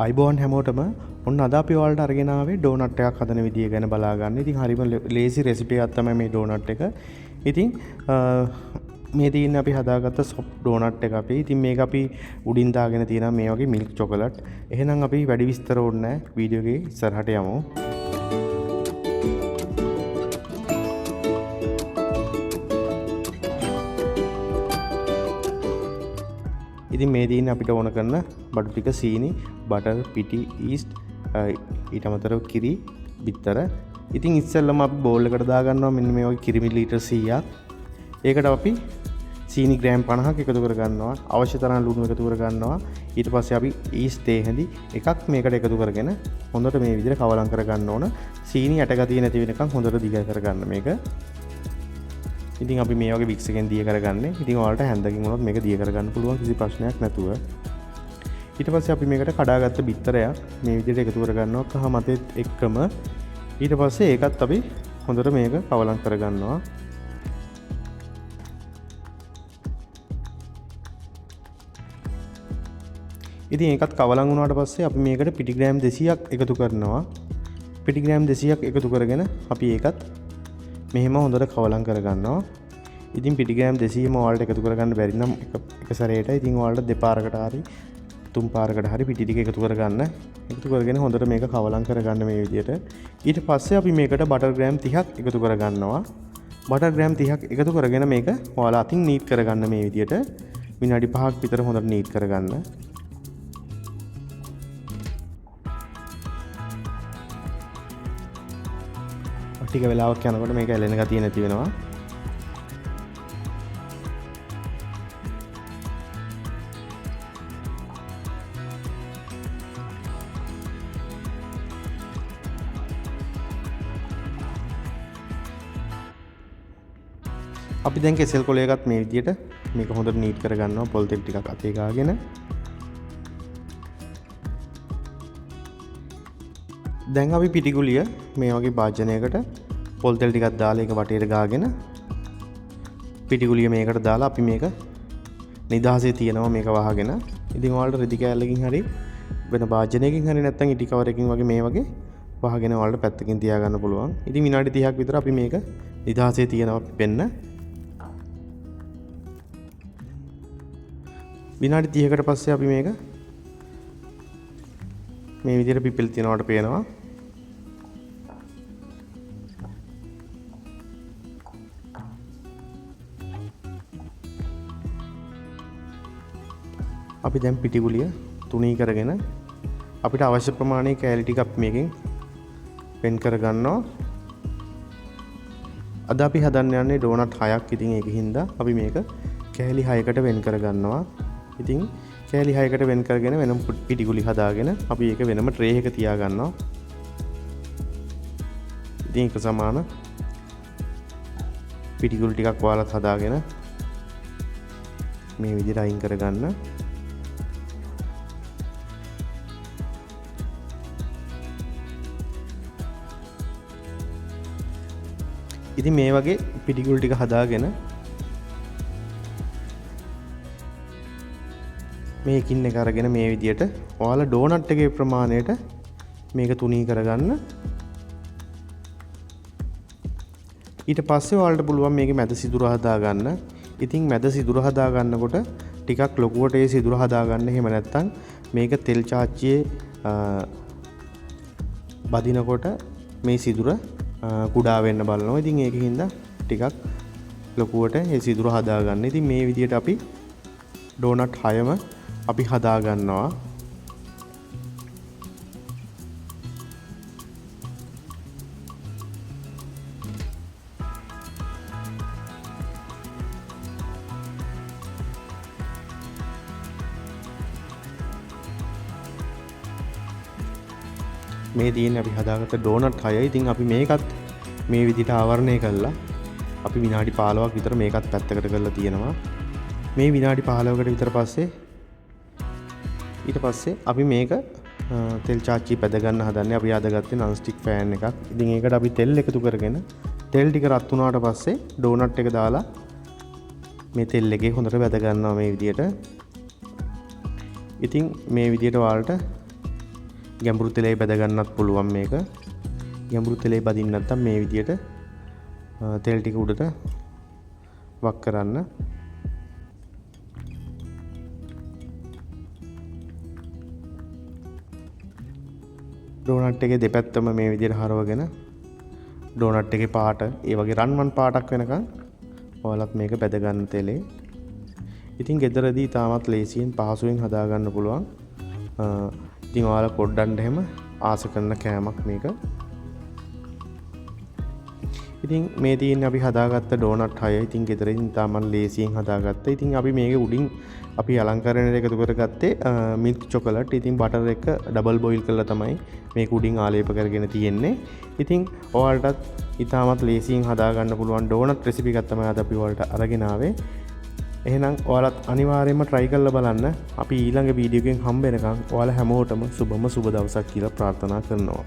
අයිබෝන් හැමෝටම ඔන්න අද අපි ඔයාලට අරගෙන ආවේ ඩෝනට් එකක් හදන විදිය ගැන බලා ගන්න. ඉතින් හරිම ලේසි රෙසිපි එකක් තමයි මේ ඩෝනට් එක. ඉතින් මේ තියෙන්නේ අපි හදාගත්ත සොෆ්ට් ඩෝනට් එක අපි. ඉතින් මේක අපි උඩින් දාගෙන තියෙනවා මේ වගේ මිල්ක් චොකලට්. එහෙනම් අපි වැඩි විස්තර ඕනේ නැහැ. වීඩියෝ එකේ ඉස්සරහට යමු. ඉතින් මේ තියෙන්නේ අපිට ඕන කරන බඩු ටික සීනි, බටර්, පිටි, ඊස්ට්, ඊට අමතරව කිරි, බිත්තර. ඉතින් ඉස්සෙල්ලම අපි බෝල් එකට දාගන්නවා මෙන්න මේ වගේ කිරි මිලිලීටර් 100ක්. ඒකට අපි සීනි ග්‍රෑම් 50ක් එකතු කරගන්නවා. අවශ්‍ය තරම් ලුණු එකතු කරගන්නවා. ඊට පස්සේ අපි ඊස්ට් තේ හැඳි එකක් මේකට එකතු කරගෙන හොඳට මේ විදිහට කවලම් කරගන්න ඕන. සීනි ඇට ගතිය නැති වෙනකන් හොඳට දිග කරගන්න මේක. ඉතින් අපි මේ වගේ වික්ස් එකෙන් දිය කරගන්නේ. ඉතින් ඔයාලට හැන්දකින් වුණත් මේක දිය කරගන්න පුළුවන් කිසි ප්‍රශ්නයක් නැතුව. ඊට පස්සේ අපි මේකට කඩාගත්ත බිත්තරයක් මේ විදිහට එකතු කරගන්නවා කහ මතෙත් එක්කම. ඊට පස්සේ ඒකත් අපි හොඳට මේක කවලම් කරගන්නවා. ඉතින් ඒකත් කවලම් වුණාට පස්සේ අපි මේකට පිටි ග්‍රෑම් 200ක් එකතු කරනවා. පිටි ග්‍රෑම් 200ක් එකතු කරගෙන අපි ඒකත් මෙහෙම හොඳට කවලම් කරගන්නවා. ඉතින් පිටි ග්‍රෑම් 200ම ඔයාලට එකතු කරගන්න බැරි නම් එක සැරේට ඉතින් ඔයාලට දෙපාරකට හරි තුන් පාරකට හරි පිටි ටික එකතු කරගන්න. එකතු කරගෙන හොඳට මේක කවලම් කරගන්න මේ විදියට. ඊට පස්සේ අපි මේකට බටර් ග්‍රෑම් 30ක් එකතු කරගන්නවා. බටර් ග්‍රෑම් 30ක් එකතු කරගෙන මේක ඔයාලා අතින් නීට් කරගන්න මේ විදියට. විනාඩි 5ක් විතර හොඳට නීට් කරගන්න. ටික වෙලාවක් යනකොට මේක ඇලෙන ගතිය නැති වෙනවා. අපි දැන් කෙසෙල් කොලයකත් මේ විදියට මේක හොඳට නීට් කරගන්නවා පොල් තෙල් ටිකක් අතේ ගාගෙන. දැන් අපි පිටිගුලිය මේ වගේ භාජනයකට පොල් තෙල් ටිකක් දාලා ඒක වටේට ගාගෙන පිටිගුලිය මේකට දාලා අපි මේක නිදහසේ තියනවා මේක වහගෙන. ඉතින් ඔයාලට රෙදි කෑල්ලකින් හරි වෙන භාජනයකින් හරි නැත්නම් ඉටි කවරකින් වගේ මේ වගේ වහගෙන ඔයාලට පැත්තකින් තියාගන්න පුළුවන්. ඉතින් විනාඩි 30ක් විතර අපි මේක නිදහසේ තියනවා පිපෙන්න. විනාඩි 30කට පස්සේ අපි මේක මේ විදිහට පිපිලා තියෙනවට පේනවා. අපි දැන් පිටිගුලිය තුනී කරගෙන අපිට අවශ්‍ය ප්‍රමාණයේ කෑලි ටික අපි මේකෙන් වෙන් කරගන්නවා. අද අපි හදන්න යන්නේ ඩෝනට් 6ක්. ඉතින් ඒක හින්දා අපි මේක කෑලි 6කට වෙන් කරගන්නවා. ඉතින් කෑලි 6කට වෙන් කරගෙන වෙනම පිටිගුලි හදාගෙන අපි ඒක වෙනම ට්‍රේ එක තියාගන්නවා. ඉතින් එක සමාන පිටිගුලි ටිකක් ඔයාලත් හදාගෙන මේ විදිහට අයින් කරගන්න. ඉතින් මේ වගේ පිටිගුලි ටික හදාගෙන මේ එකින් එක අරගෙන මේ විදියට ඔයාලා ඩෝනට් එකේ ප්‍රමාණයට මේක තුනී කරගන්න. ඊට පස්සේ ඔයාලට පුළුවන් මේකේ මැද සිදුර හදාගන්න. ඉතින් මැද සිදුර හදාගන්නකොට ටිකක් ලොකුවට ඒ සිදුර හදාගන්න. එහෙම නැත්නම් මේක තෙල් චාච්චියේ බදිනකොට මේ සිදුර කුඩා වෙන්න බලනවා. ඉතින් ඒක හින්දා ටිකක් ලොකුවට ඒ සිදුර හදාගන්න. ඉතින් මේ විදියට අපි ඩෝනට් 6ම අපි හදාගන්නවා. මේ තියෙන්නේ අපි හදාගත්ත ඩෝනට් 6. ඉතින් අපි මේකත් මේ විදිහට ආවරණය කළා. අපි විනාඩි 15ක් විතර මේකත් පැත්තකට කරලා තියෙනවා. මේ විනාඩි 15කට විතර පස්සේ ඊට පස්සේ අපි මේක තෙල් චාච්චි පැද ගන්න හදන්නේ. අපි අද ගත්තේ නන් ස්ටික් ෆෑන් එකක්. ඉතින් ඒකට අපි තෙල් එකතු කරගෙන තෙල් ටික රත් වුණාට පස්සේ ඩෝනට් එක දාලා මේ තෙල් එකේ හොඳට වැද ගන්නවා මේ විදියට. ඉතින් මේ විදියට ඔයාලට ගැඹුරු තෙලේ බැද ගන්නත් පුළුවන් මේක. ගැඹුරු තෙලේ බදින්න නැත්නම් මේ විදියට තෙල් ටික උඩට වක් කරන්න. ඩෝනට් එකේ දෙපැත්තම මේ විදියට හරවගෙන ඩෝනට් එකේ පාට ඒ වගේ රන්වන් පාටක් වෙනකන් ඔයාලත් මේක බැද ගන්න තෙලේ. ඉතින් ගෙදරදී ඉතාමත් ලේසියෙන් පහසුවෙන් හදා ගන්න පුළුවන්. ඉතින් ඔයාලා පොඩ්ඩක් එහෙම ආස කරන කෑමක් මේක. ඉතින් මේ තියෙන්නේ අපි හදාගත්ත ඩෝනට් 6. ඉතින් ගෙදරින් ඉතාමත් ලේසියෙන් හදාගත්ත. ඉතින් අපි මේකේ උඩින් අපි අලංකරණයට එකතු කරගත්තේ මිල්ක් චොකලට්. ඉතින් බටර් එක ඩබල් බොයිල් කරලා තමයි මේක උඩින් ආලේප කරගෙන තියෙන්නේ. ඉතින් ඔයාලටත් ඉතාමත් ලේසියෙන් හදාගන්න පුළුවන් ඩෝනට් රෙසිපි එකක් තමයි අද අපි ඔයාලට අරගෙන ආවේ. එහෙනම් ඔයාලත් අනිවාර්යයෙන්ම try කරලා බලන්න. අපි ඊළඟ වීඩියෝ එකෙන් හම්බ වෙනකන් ඔයාලා හැමෝටම සුබම සුබ දවසක් කියලා ප්‍රාර්ථනා කරනවා.